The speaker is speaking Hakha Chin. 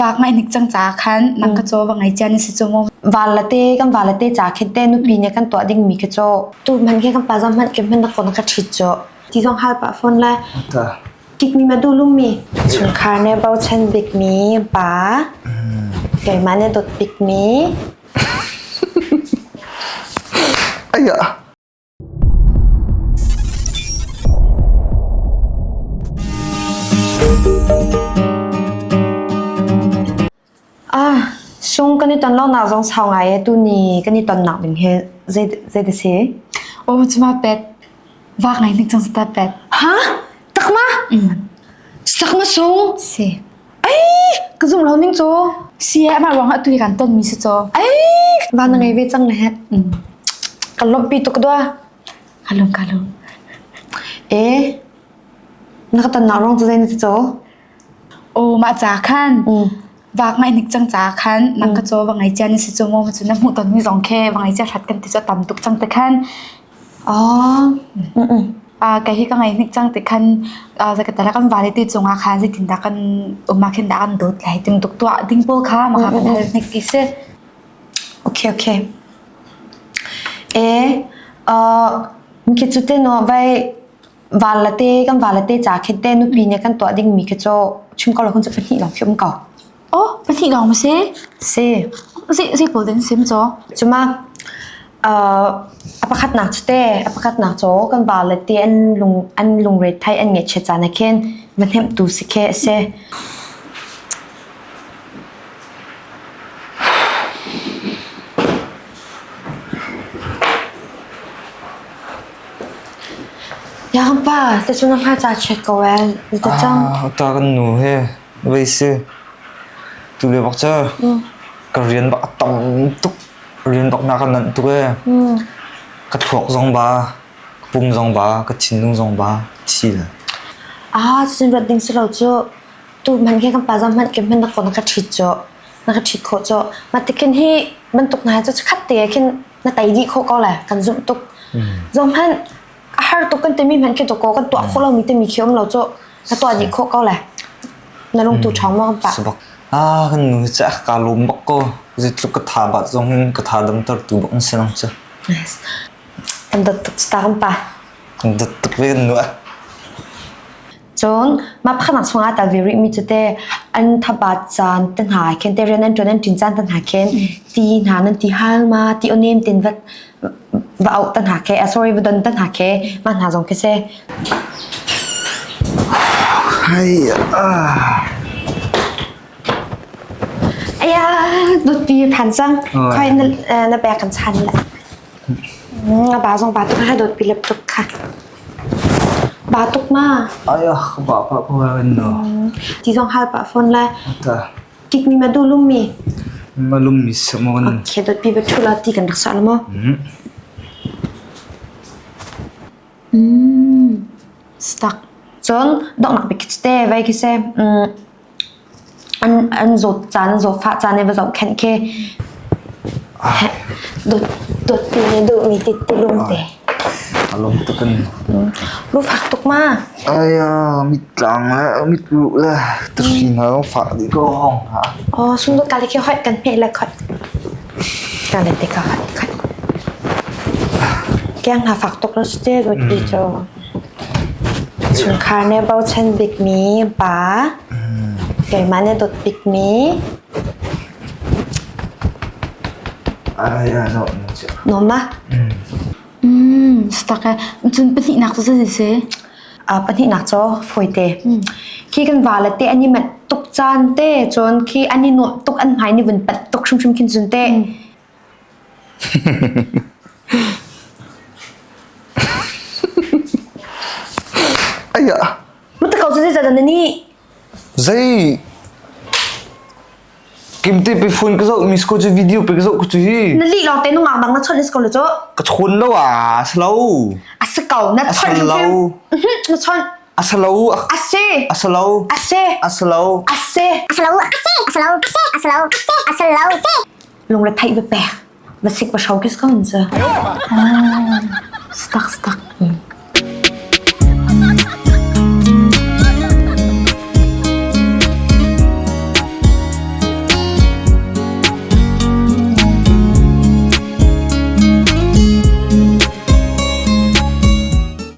Vak ngai hnik cang caah khan nang ka caw va ngai cia na si cu mu. Val la te kan val la te ca khin te nupi nih kan tuah ding mi khi cu tu hman khi kan pa zong hmanh ke hman na kon ka ṭhit cu ti zong hal pah fawn lai. Kik mi ma du lum mi. Chungkhar nih bochan bik mi pa keimah nih dawt bik mi. Ayah. Ah, sung kan i ton lonak zong sau ngai e tuni kan i tonnak ding hi zei zei te si? Oh, cuma pet. Vak ngai nik cang sta pet. Ha? Takma? Sakma sung? Si. Ai, ka zum lo ning cu. Si eh, mah ruangah tu hi kan ton mi si caw. Ai, van na ngei ve cang le he. Kan lawmhpi tuk dua. Kalung kalung. E, na ka tonnak ruang cu zei na ti caw? Aw mah ca khan vak ngai hnik cang ca khan nang ka caw va ngai cia ni si cu mu cu na hmuh ton mi zong khe va ngai cia hrat kan ti cu tam tuk cang te khan. Oh. A kai hi ka ngai hnik cang te khan zakatala kan vale te cungah khan zeitin dah kan umma khin dah kan dawt lai ting tuk tuah ding pawl kha maka kan hal hnik ti si. Okay okay. E uh mi cu te no vai Val le te kan val le te ca khin te nupi nih kan tuah dingmi khi cu chim ko lo hun cu pahnih lawng khi um ko. Oh, pahnih lawng ma si? Si. Zei zei pawl den sim caw? Cuma uh, a pakhatnak cu te a pakhatnak cu kan val le te an lung an lungre thai an ngeihchiat caan ah khin va hnemhtu si khe a si. Ya kan pa, te cu na hmai ca chiat ko ee. Na ti cang. Ah, ta kan nu he vei si. Tu le bak cu ka rian bak a tam tuk. Rian bak na ka nanh tuk ee. Ka thluak zong ba, ka pum zong ba, ka thinlung zong ba, thi le. Ah, cun rat ding si lo cu. Tu hman khi kan pa zong hmanh ke hman na ko na ka ṭhit cu. Na ka ṭhit khawh cu. Ma tikin hi bantuk hna cu khat te khin na tei dih khawh ko le kan zumh tuk zong hmanh a har tuk kan timi hmanh khi ko kan tuah khawh lomi timi khi um lo cu na tuah dih khawh ko le na lungtu ṭhawng maw kan pah Sabak ah kan nu ca ka lum bak ko zeitluk ka tha bat zong hin ka tha damter tu bak si lang cu kan dot tuk ta kan pa kan dot tuk ve kan nu ah Cun mah pakhatnak chungah aa tel ve rihmi cu teh an thabat caan te hna khin te rian an ṭuan an ṭin caan te hna khin ti hna nan ti hal ma ti aw nem ten va va auh te hna khi sorry va don te hna khi mah hna zong khi si. Hai ah. Aya dawtpi phan cang. Khoi na na bag kan chan le. A ba zong ba tuk hai dawtpi lep tuk kha. Ba tuk ma. Ayah ba pa ko no. Ti zong hal pah fawn lai. Ta. Kik mi ma du lum mi. Ma lum mi samon. Okay, dot pi ba thu la ti kan rak sa mo. Mm. Stuck. Cun donghnak bik te vai khi se an an zawt caan an zawtfah caan i va zohkhenh khi dawt dawtpi nih duhmi ti tilum te. A lung tuk in. Lufak tuk ma. Aya mitlang le mitruh le tuhri hna zong fak dih ko hong ha. Oh sungdot ka le khi hoih kan hmeh le khoi. Ka le te ka khoi khoi. Keng hna fak tuk lo ste dawt pi cho. Chungkhar nih bochan bikmi pa, keimah nih dawt bikmi. Nuam ma? Stuck eh. Cun pahnihnak cu zei si? Pahnihnak cu fawite. Khi kan va le te an i manh tuk caan te cun khi an i nuamh tuk an hmai nih vun panh tuk hrimhrim khin cun te Aiah. Mata kau cu zeicah na nih? Zei Kimte pe phone ka zoh mi sko cu video pe ka zoh ku cu hi. Na lih lawng te nungak dang na chawnh is ko le cu. Ka chawn lo a si lo. A si ko na chawnh lo. Na chawnh. A si lo. A si. A si lo. A si. A si lo. A si. A si lo. A si. A si lo. A si. A si lo. A si. A si lo. Lungre theih va pek. Va sik va hro kis ko cu. Stuck stuck.